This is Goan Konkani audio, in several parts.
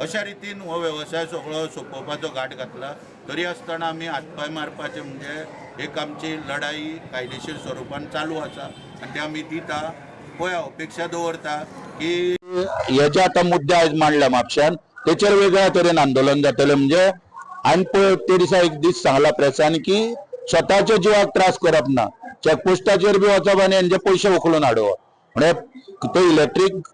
अशा रितीन हो वेवसाय सगळो सोंपोवपाचो घाट घातला. तरी आसतना आमी हातपांय मारपाचें म्हणजे एक आमची लढाई कायदेशीर स्वरुपान चालू आसा आनी ते आमी दिता. पळया, अपेक्षा दवरता की हे जे आतां मुद्दे आयज मांडल्या म्हापश्यान, तेचेर वेगळ्या तरेन आंदोलन जातलें. म्हणजे हांवें पळय ते दिसा एक दीस सांगला प्रेसान की स्वताच्या जिवाक त्रास करप ना, चॅकपोस्टाचेर बी वचप आनी हेंचे पयशे उखलून हाडप, म्हणजे ते इलेक्ट्रीक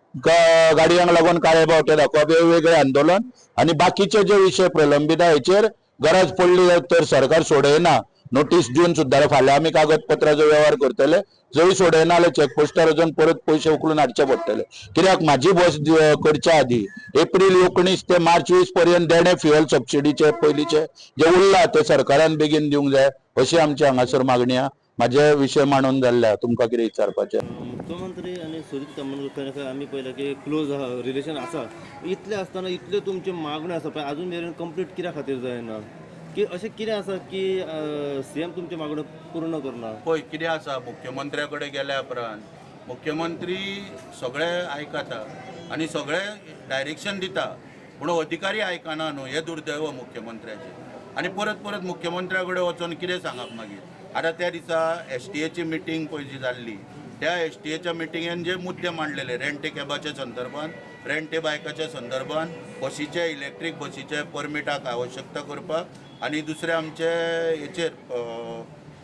गाडयांक लागून काळे बावटे दाखोवप हे वेगळें आंदोलन. आनी बाकीचे जे विशय प्रलंबीत आहा, हेचेर गरज पडली तर सरकार सोडयना, नोटीस दिवन सुद्दां फाल्यां आमी कागदपत्राचो वेव्हार करतले. जंय सोडयना जाल्यार चॅकपोस्टार वचून परत पयशे उखलून हाडचे पडटले. कित्याक म्हाजी बस करच्या आदी एप्रील 19 ते मार्च 20 पर्यंत देणे फ्युएल सबसिडीचे पयलीचे जे उरला ते सरकारान बेगीन दिवंक जाय, अशी आमची हांगासर मागणी आहा. म्हाजे विशय मांडून जाल्ले आहा. तुमकां कितें विचारपाचें? मुख्यमंत्री आनी सुदीप तामणकर खंय ना खंय आमी पळयलां की क्लोज रिलेशन आसा. इतलें आसतना इतल्यो तुमच्यो मागण्यो आसा पळय, आजून मेरेन कंप्लीट कित्या खातीर जायना? की अशें कितें आसा की सीएम तुमच्यो मागण्यो पूर्ण करना? पळय, कितें आसा, मुख्यमंत्र्या कडेन गेल्या उपरांत मुख्यमंत्री सगळे आयकता आनी सगळे डायरेक्शन दिता, पूण अधिकारी आयकना न्हू. हें दुर्दैव मुख्यमंत्र्याचें. आनी परत परत मुख्यमंत्र्या कडेन वचोन कितें सांगप मागीर? आतां त्या दिसा एसटीएची मिटींग पळय जी जाल्ली, त्या एसटीएच्या मिटिंगेन जे मुद्दे मांडलेले रेंटे कॅबाच्या संदर्भात, रेंटे बायकाच्या संदर्भात, बशीचे, इलेक्ट्रीक बशीचे परमिटाक आवश्यकता करपाक आनी दुसरे आमचे हेचेर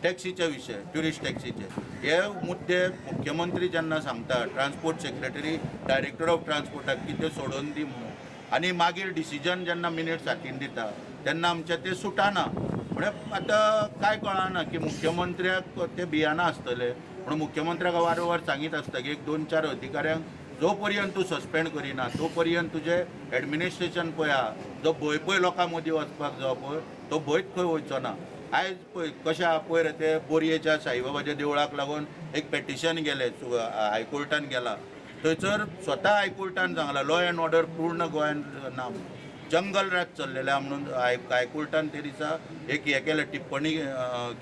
टॅक्सीचे विशय, ट्युरिस्ट टॅक्सीचे, हे मुद्दे मुख्यमंत्री जेन्ना सांगता ट्रान्सपोर्ट सेक्रेटरी, डायरेक्टर ऑफ ट्रान्सपोर्टाक की ते सोडोवन दी म्हणून, आनी मागीर डिसिजन जेन्ना मिनिट्स हातीन दिता तेन्ना आमचें तें सुटाना. म्हणजे आतां कांय कळना की मुख्यमंत्र्याक ते भियाना आसतले, म्हणून मुख्यमंत्र्याक वारंवार सांगीत आसता की एक दोन चार अधिकाऱ्यांक जो पर्यंत तूं सस्पेंड करिना तो पर्यंत तुजें एडमिनिस्ट्रेशन पळय आहा, जो भंय पळय लोकां मदीं वचपाक जावो पळय, तो भंयच खंय वयचो ना. आयज पळय कशें आहा, पयर ते बोरयेच्या साईबाबाच्या देवळाक लागून एक पेटिशन गेलें, हायकोर्टान गेला. थंयसर स्वता हायकोर्टान सांगलां लॉ एंड ऑर्डर पूर्ण गोंयान ना म्हणून, जंगल राज चल्लेलें आहा म्हणून हायकोर्टान ते दिसा एक हें केलें, टिप्पणी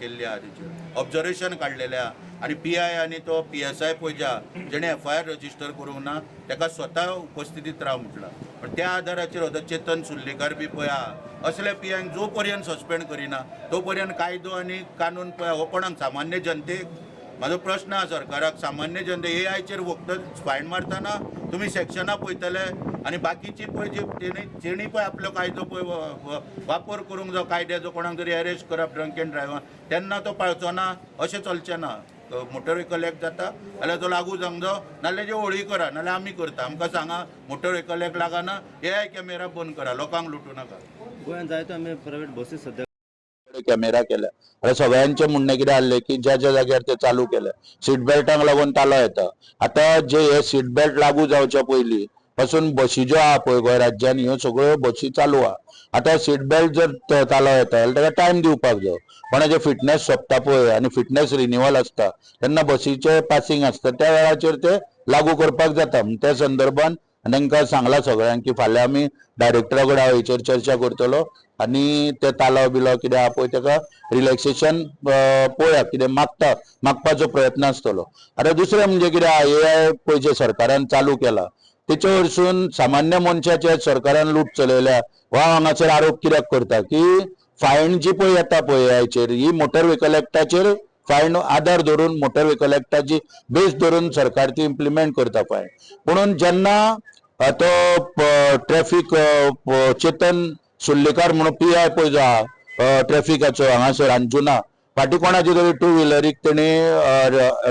केल्ली आहा, तेचेर ऑब्जर्वेशन काडलेलें आहा. आनी पीआय आनी तो पीएसआय पळय जे आहा, जेणे एफआयआर रजिस्टर करूंक ना, ताका स्वता उपस्थितीत राव म्हटलां. पण त्या आधाराचेर आतां चेतन सुर्लेकार बी पळय आहा, असल्या पीआयंक जो पर्यंत सस्पेंड करिना तो पर्यंत कायदो आनी कानून पळय हो कोणाक, सामान्य जनतेक? म्हाजो प्रश्न आहा सरकाराक, सामान्य जनते एआयचेर फक्त फायन मारतना तुमी सेक्शनां पळयतले आनी बाकीची पळय जी तेणी पळय आपलो कायदो पळय वापर करूंक जावो कायद्याचो, कोणाक तरी अरेस्ट करप ड्रंक एंड ड्रायव्हर तेन्ना तो पाळचो ना, अशें चलचें ना. मोटर व्हेकल एक्ट जाता जाल्यार तो लागू जावंक जावो, नाल्यार जे होळी करा, नाल्यार आमी करता. आमकां सांगा, मोटर व्हेकल एक्ट लागना, एआय कॅमेरा बंद करा, लोकांक लुटू नाका. गोंयांत जायत्यो आमी प्रायवेट बसी सद्या कॅमेरा केल्या. आतां सगळ्यांचें म्हणणें कितें आहलें की ज्या ज्या जाग्यार ते चालू केले, सीट बेल्टांक लागून तालो येता. आतां जे हे सीट बेल्ट लागू जावच्या पयलीं पासून बशी ज्यो आहा पळय गोंय राज्यान, ह्यो सगळ्यो बशी चालू आहा. आतां सीट बेल्ट जर तालो येता जाल्यार ताका टायम दिवपाक जायो. कोणाचे फिटनेस सोंपता पळय आनी फिटनेस रिन्युअल आसता तेन्ना बसीचे पासिंग आसता, त्या वेळाचेर ते लागू करपाक जाता. त्या संदर्भान तांकां सांगलां सगळ्यांक की फाल्यां आमी डायरेक्टरा कडेन हांव हेचेर चर्चा करतलो आनी ते तालाव बिलाव कितें आहा पळय ताका रिलॅक्सेशन पळोवया कितें मागता, मागपाचो प्रयत्न आसतलो. आतां दुसरें म्हणजे कितें आहा, एआय पळय जे सरकारान चालू केला तेचे वरसून सामान्य मनशाचे सरकारान लूट चलयल्या वा हांगासर आरोप कित्याक करता की फायन जी पळय येता पळय एआयचेर, ही मोटर व्हेकल एक्टाचेर फायन आधार धरून, मोटर व्हेकल एक्टाची बेस धरून सरकार ती इम्प्लिमेंट करता फायन. पुणून जेन्ना तो ट्रॅफिक चेतन सुर्लेकार म्हणून पीआय पळय जो आहा ट्रॅफिकाचो हांगासर अंजुना, फाटीं कोणाची तरी टू व्हिलरीक तेणी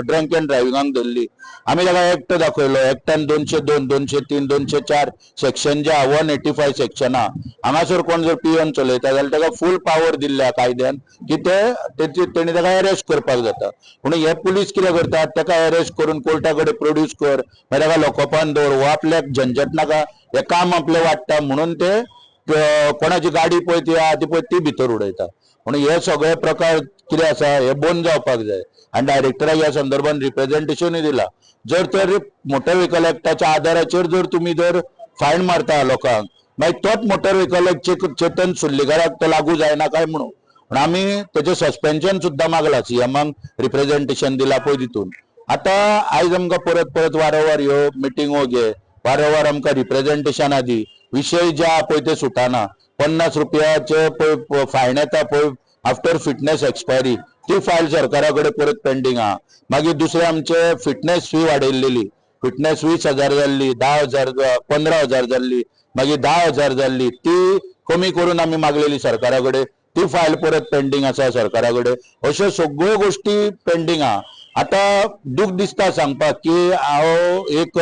ड्रंक एंड ड्रायव्हिंगाक धरली. आमी ताका एक्ट दाखयलो. एक्टान 202, 203, 204 सेक्शन जे आहा, 185 सेक्शन आहा. हांगासर कोण जर पिवन चलयता जाल्यार ताका फूल पावर दिल्ल्या कायद्यान की ते तेणी ताका अरेस्ट करपाक जाता. पूण हे पुलीस कितें करतात? ताका अरेस्ट करून कोर्टा कडेन प्रोड्यूस कर, मागीर ताका लॉकअपान दवर, हो आपल्याक झंझट नाका, हे काम आपलें वाडटा म्हणून ते कोणाची गाडी पळय ती आहा ती पळय ती भितर उडयता. म्हणून हे सगळे प्रकार कितें आसा, हे बंद जावपाक जाय. आनी डायरेक्टराक ह्या संदर्भात रिप्रेझेंटेशनूय दिला. जर तर मोटर व्हेकल एक्टाच्या आधाराचेर जर तुमी जर फायन मारता लोकांक, मागीर तोच मोटर व्हेकल एक्ट चेतन सुर्लेकाराक तो लागू जायना काय म्हणून. पण आमी तेचें सस्पेन्शन सुद्दां मागला, सीएमाक रिप्रेझेंटेशन दिला पळय तितून. आतां आयज आमकां परत परत वारंवार ह्यो मिटिंगो घे, वारंवार आमकां रिप्रेझेंटेशनां दी. विशय जे आहा पळय ते सुटाना. 50 रुपयाचे पळय फायन येता पळय आफ्टर फिटनेस एक्सपायरी, ती फायल सरकारा कडेन परत पेंडींग आहा. मागीर दुसरें, आमचे फिटनेस फी वाडयल्लेली. फिटनेस 20,000 जाल्ली, 10,000, 15,000 जाल्ली, मागीर 10,000 जाल्ली. ती कमी करून आमी मागलेली सरकारा कडेन. ती फायल परत पेंडींग आसा सरकारा कडेन. अश्यो सगळ्यो गोश्टी पेंडींग आहा. आतां दूख दिसता सांगपाक की हांव एक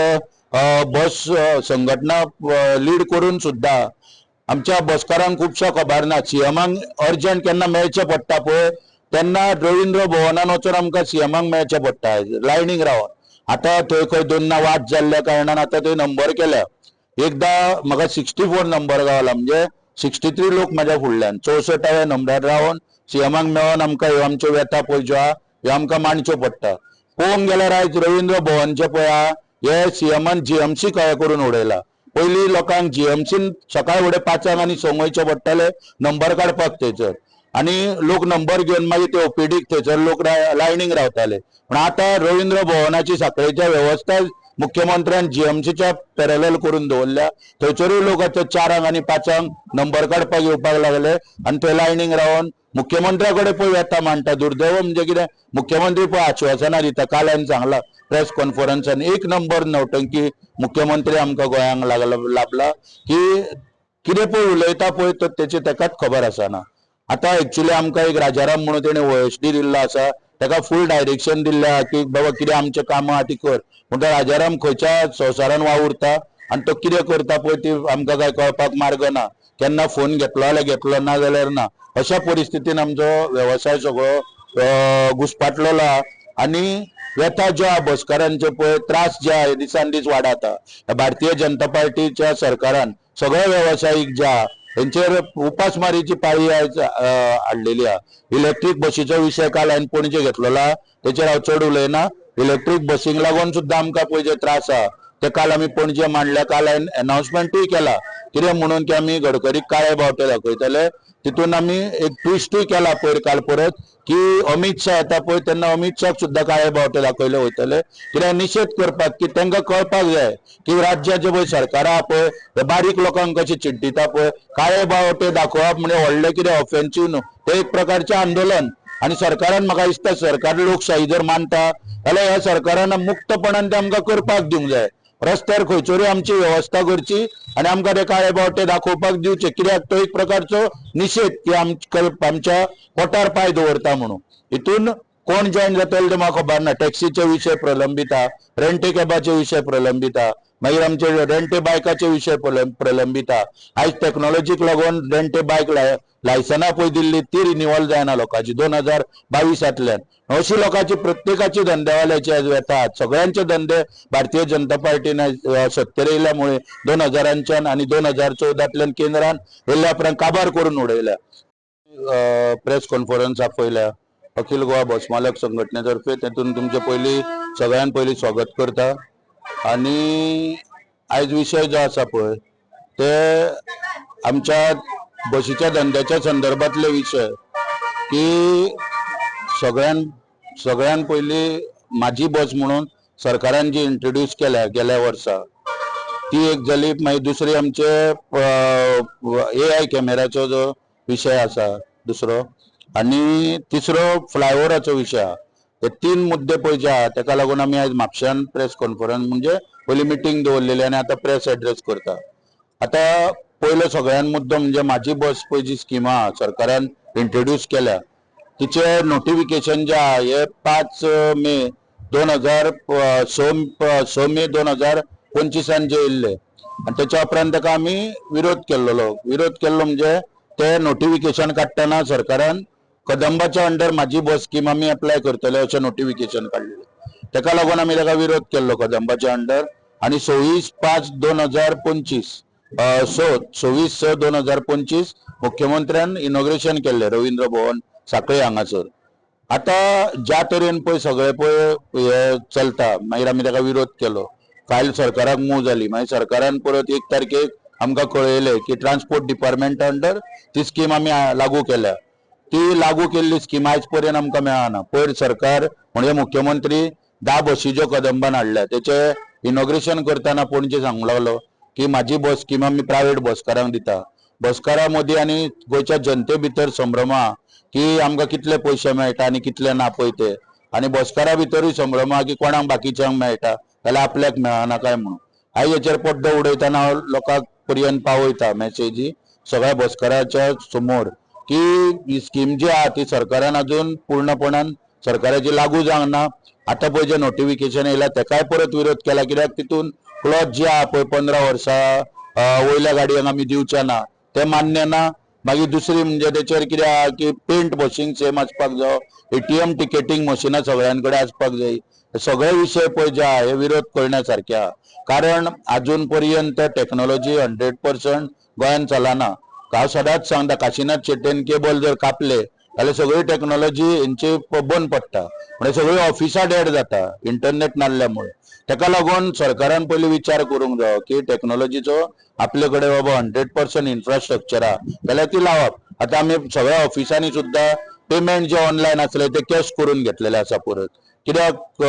बस संघटना लीड करून सुद्दां आमच्या बसकारांक खुबश्या खबर ना. सीएमाक अर्जंट केन्ना मेळचें पडटा पळय, तेन्ना रवींद्र भवनान वचून आमकां सीएमाक मेळचें पडटा लायनीक रावन. आतां थंय खंय दोन वाद जाल्ल्या कारणान आतां थंय नंबर केल्या. एकदां म्हाका 64 नंबर गावला, म्हणजे 63 लोक म्हाज्या फुडल्यान. 64व्या नंबरार रावन सीएमाक मेळोन आमकां ह्यो आमच्यो व्यथा पळय ज्यो आहा, ह्यो आमकां मांडच्यो पडटा. पळोवंक गेल्यार आयज रवींद्र भवनचे पळय आहा, हे सीएमान जीएमसी कळ्ळे करून उडयला. पयलीं लोकांक जीएमसीन सकाळ फुडें 5 आंक आनी 6 अंक वयचें पडटालें नंबर काडपाक थंयसर आनी लोक नंबर घेवन मागीर ते ओपीडीक थंयसर लोक लायनीक रावताले. पूण आतां रवींद्र भवनाची साखळेच्या वेवस्था मुख्यमंत्र्यान जीएमसीच्या पॅरलल करून दवरल्या. थंयसरूय लोक आतां 4 आंक आनी 5 आंक नंबर काडपाक येवपाक लागले आनी थंय लायनीक रावन मुख्यमंत्र्या कडेन पळय व्यथा मांडटा. दुर्दैव म्हणजे कितें, मुख्यमंत्री पळय आश्वासनां दिता. काल हांवें सांगला प्रेस कॉन्फरन्सान, एक नंबर नौटंकी मुख्यमंत्री आमकां गोंयांक लागला लाभला की कितें पळय उलयता पळय तो तेची तेकाच खबर आसना. आतां एक्चुली आमकां एक राजाराम म्हणून तेणे ओएसडी दिल्लो आसा. ताका फूल डायरेक्शन दिल्लें आहा की बाबा कितें आमचें कामां आहा ती कर. पूण तो राजाराम खंयच्या संवसारान वावुरता आनी तो कितें करता पळय ती आमकां काय कळपाक मार्ग ना. केन्ना फोन घेतलो जाल्यार घेतलो, ना जाल्यार ना. अशा परिस्थितीन आमचो वेवसाय सगळो घुसपाटलेलो आहा आनी व्यथा ज्यो आहा बसकारांचे पळय, त्रास जे आहा, हे दिसान दीस वाडत. भारतीय जनता पार्टीच्या सरकारान सगळे वेवसायीक जे आहा हेंचेर उपासमारीची पाळी आयज हाडलेली आहा. इलेक्ट्रीक बशीचो विशय काल हांवें पणजे घेतलेलो आहा, तेचेर हांव चड उलयना. इलेक्ट्रीक बसींक लागून सुद्दां आमकां पळय जे त्रास आहा ते काल आमी पणजे मांडल्या. काल हांवें अनाउन्समेंटूय केला कितें म्हणून की आमी गडकरीक काळे बावटे दाखयतले. तितून आमी एक ट्विस्टूय केला पयर काल परत की अमित शाह येता पळय, तेन्ना अमित शाहक सुद्दां काळे बावटे दाखयले वयतले. कित्याक निशेध करपाक की तांकां कळपाक जाय की राज्याचे पळय सरकार आहा पळय, हे बारीक लोकांक कशें चिड्डिता पळय. काळे बावटे दाखोवप म्हणजे व्हडलें कितें ऑफेन्सीव न्हू, ते एक प्रकारचें आंदोलन. आनी सरकारान, म्हाका दिसता, सरकार लोकशाही जर मानता जाल्यार ह्या सरकारान मुक्तपणान ते आमकां करपाक दिवंक जाय. रस्त्यार खंयसरूय आमची वेवस्था करची आनी आमकां ते काळे बावटे दाखोवपाक दिवचे. कित्याक तो एक प्रकारचो निशेध की आमच्या पोटार पांय दवरता म्हणून. हितून कोण जॉईन जातले ते म्हाका खबर ना. टॅक्सीचे विशय प्रलंबीत आहा, रेंटे कॅबाचे विशय प्रलंबीत आहा, मागीर आमचे रेंटे बायकाचे विशय प्रलंबीत आहा. आयज टॅक्नोलॉजीक लागून रेंटे बायक लायसनां पळय दिल्ली ती रिन्युअल जायना लोकांची 2022 तल्यान. अशी लोकांची प्रत्येकाची धंदेवाल्याची आयज व्यथा आहात. सगळ्यांचे धंदे भारतीय जनता पार्टीन आयज सत्तेर येयल्यामुळे 2000च्यान आनी 2014तल्यान केंद्रान येयल्या उपरांत काबार करून उडयल्या. प्रेस कॉन्फरन्स आपयल्या अखिल गोवा बस मालक संघटनेतर्फे, तेतून तुमचे पयलीं सगळ्यान पयलीं स्वागत करता. आनी आयज विशय जो आसा पळय ते आमच्या बशीच्या धंद्याच्या संदर्भातले विशय की सगळ्यान पयलीं माझी बस म्हणून सरकारान जी इंट्रोड्यूस केल्या गेल्या वर्सा, ती एक जाली. मागीर दुसरी आमचे एआय कॅमेराचो जो विशय आसा दुसरो आनी तिसरो फ्लायओवराचो विशय आहा. हे तीन मुद्दे पळय जे आहा तेका लागून आमी आयज म्हापश्यान प्रेस कॉन्फरन्स, म्हणजे पयली मिटींग दवरलेली आनी आतां प्रेस एड्रेस करता. आतां पयलो सगळ्यान मुद्दो म्हणजे माझी बस पळय जी स्कीम आहा सरकारान इंट्रोड्यूस केल्या, तिचे नोटिफिकेशन जे आहा हे 5 मे 2006, 6 मे 2025 जे येयल्ले आनी तेच्या उपरांत ताका आमी विरोध केल्लो. विरोध केल्लो म्हणजे ते नोटिफिकेशन काडटना सरकारान कदंबाच्या अंडर माझी बस स्कीम आमी एप्लाय करतले अशें नोटिफिकेशन काडलेलें. तेका लागून आमी ताका विरोध केल्लो कदंबाच्या अंडर. आनी 26/5/2025, स 26/6/2025 मुख्यमंत्र्यान इनॉग्रेशन केल्लें रवींद्र भवन साखळी हांगासर. आतां ज्या तरेन पळय सगळें पळय हे चलता, मागीर आमी ताका विरोध केलो, फायल सरकाराक मूव जाली. मागीर सरकारान परत 1 तारखेक आमकां कळयलें की ट्रान्सपोर्ट डिपार्टमेंटा अंडर ती स्कीम आमी लागू केल्या. ती लागू केल्ली स्कीम आयज पर्यंत आमकां मेळना. पयर सरकार म्हणजे मुख्यमंत्री 10 बशी ज्यो कदंबान हाडल्या तेचे इनॉग्रेशन करतना पणजे सांगूंक लागलो की म्हाजी बस स्कीम आमी प्रायवेट बसकारांक दिता. बसकारां मदीं आनी गोंयच्या जनते भितर संभ्रम आहा की आमकां कितले पयशे मेळटा आनी कितले ना पळय ते, आनी बसकारां भितरूय संभ्रम आहा की कोणाक बाकीच्यांक मेळटा जाल्यार आपल्याक मेळना काय म्हणून. आयज हेचेर पड्डो उडयतना हांव लोकांक पर्यंत पावयता मॅसेजी सगळ्या बसकाराच्या समोर की ही स्कीम जी आहा ती सरकारान अजून पूर्णपणान सरकाराची लागू जावंक ना. आतां पळय जे नोटिफिकेशन येयला तेकाय परत विरोध केला, कित्याक तितून क्लॉज जे आहा पळय 15 वर्सां वयल्या गाडयांक आमी दिवचे ना, ते मान्य ना. मागीर दुसरी म्हणजे तेचेर कितें आहा की पेंट बशींक सेम आसपाक जायो, एटीएम टिकेटींग मशिनां सगळ्यां कडेन आसपाक जाय. सगळे विशय पळय जे आहा हे विरोध करण्या सारके आहा, कारण अजून पर्यंत टॅक्नोलॉजी 100% गोंयान चलना. हांव सदांच सांगता, काशीनाथ शेट्येन केबल जर कापले जाल्यार सगळी टॅक्नोलॉजी हेंची बंद पडटा, म्हणजे सगळी ऑफिसां डेड जाता इंटरनेट नासल्या मुळे. तेका लागून सरकारान पयलीं विचार करूंक जायो की टॅक्नोलॉजीचो आपले कडेन बाबा 100% इन्फ्रास्ट्रक्चर आहा जाल्यार ती लावप. आतां आमी सगळ्या ऑफिसांनी सुद्दां पेमेंट जे ऑनलायन आसले ते कॅश करून घेतलेले आसा परत, कित्याक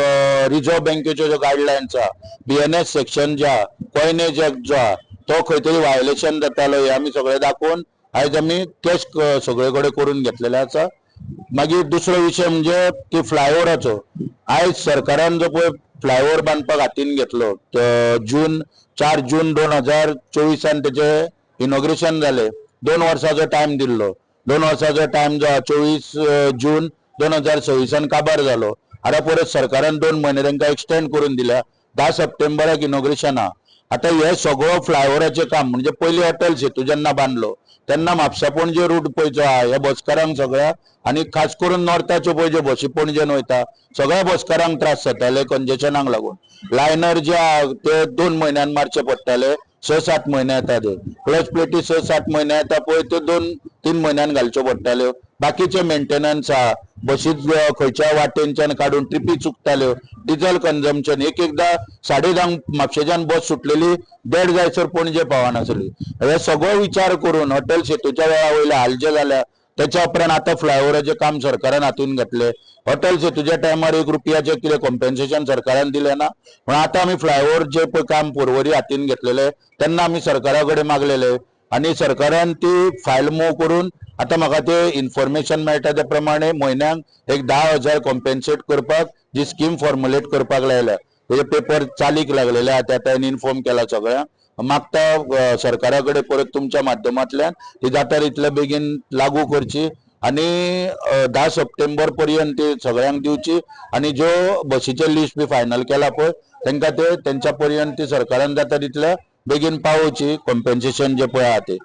रिजर्व बँकेच्यो ज्यो गायडलायन्स आहा, बीएनएस सेक्शन जे आहा, कॉयनेज एक्ट जो आहा तो खंय तरी व्हायोलेशन जातालो, हे आमी सगळें दाखोवन आयज आमी कॅश सगळे कडेन करून घेतलेले आसा. मागीर दुसरो विशय म्हणजे की फ्लायओवराचो. आयज सरकारान जो पळय फ्लायओवर बांदपाक हातीन घेतलो, जून 4 जून 2024 तेचे इनॉग्रेशन जालें. 2 वर्साचो टायम दिल्लो, 2 वर्साचो टायम जो 24 जून 2026 काबार जालो. आतां परत सरकारान 2 म्हयने तांकां एक्सटेंड करून दिल्या, 10 सप्टेंबराक इनॉग्रेशन आहा. आतां हे सगळो फ्लायओवराचें काम म्हणजे पयलीं अटल सेतू जेन्ना बांदलो तेन्ना म्हापसा पणजे रूट पळय जो आहा ह्या बसकारांक सगळ्या आनी खास करून नॉर्थाच्यो पळय ज्यो बसी पणजेन वयता सगळ्या बसकारांक त्रास जाताले कंजेशनाक लागून. लायनर जे आहा ते 2 म्हयन्यान मारचे पडटाले, 6-7 म्हयने येता ते. क्लच प्लेटी 6-7 म्हयने येता पळय त्यो 2-3 म्हयन्यान घालच्यो पडटाल्यो. बाकीचे मेंटेनन्स आहा, बशीत खंयच्या वाटेनच्यान काडून ट्रिपी चुकताल्यो, डिझल कन्जम्पशन एक एकदां 10:30 म्हापशेच्यान बस सुटलेली 1:30 जायसर पणजे पावनासली. हे सगळो विचार करून अटल सेतूच्या वेळा वयले हाल जे जाल्या त्याच्या उपरांत आतां फ्लायओवराचें काम सरकारान हातून घातलें. अटल सेतूच्या टायमार 1 रुपयाचें कितें कॉम्पेन्सेशन सरकारान दिलें ना, पूण आतां आमी फ्लायओवर जे पळय काम पोरवरी हातीन घेतलेलें तेन्ना आमी सरकारा कडेन मागलेले आनी सरकारान ती फायल मूव करून आतां म्हाका ते इन्फॉर्मेशन मेळटा त्या प्रमाणे म्हयन्याक एक 10,000 कॉम्पेन्सेट करपाक जी स्कीम फॉर्मुलेट करपाक लायल्या, तेजे पेपर चालीक लागलेले आहा, त्या तांणी इन्फॉर्म केला सगळ्यांक. मागता सरकारा कडेन परत तुमच्या माध्यमांतल्यान ती जाता तितले बेगीन लागू करची आनी 10 सप्टेंबर पर्यंत ती सगळ्यांक दिवची आनी ज्यो बसीचे लिस्ट बी फायनल केला पळय तांकां ते तेंच्या पर्यंत ती सरकारान जाता तितले बेगीन पावोवची कॉम्पेन्सेशन जे पळय आहा ते.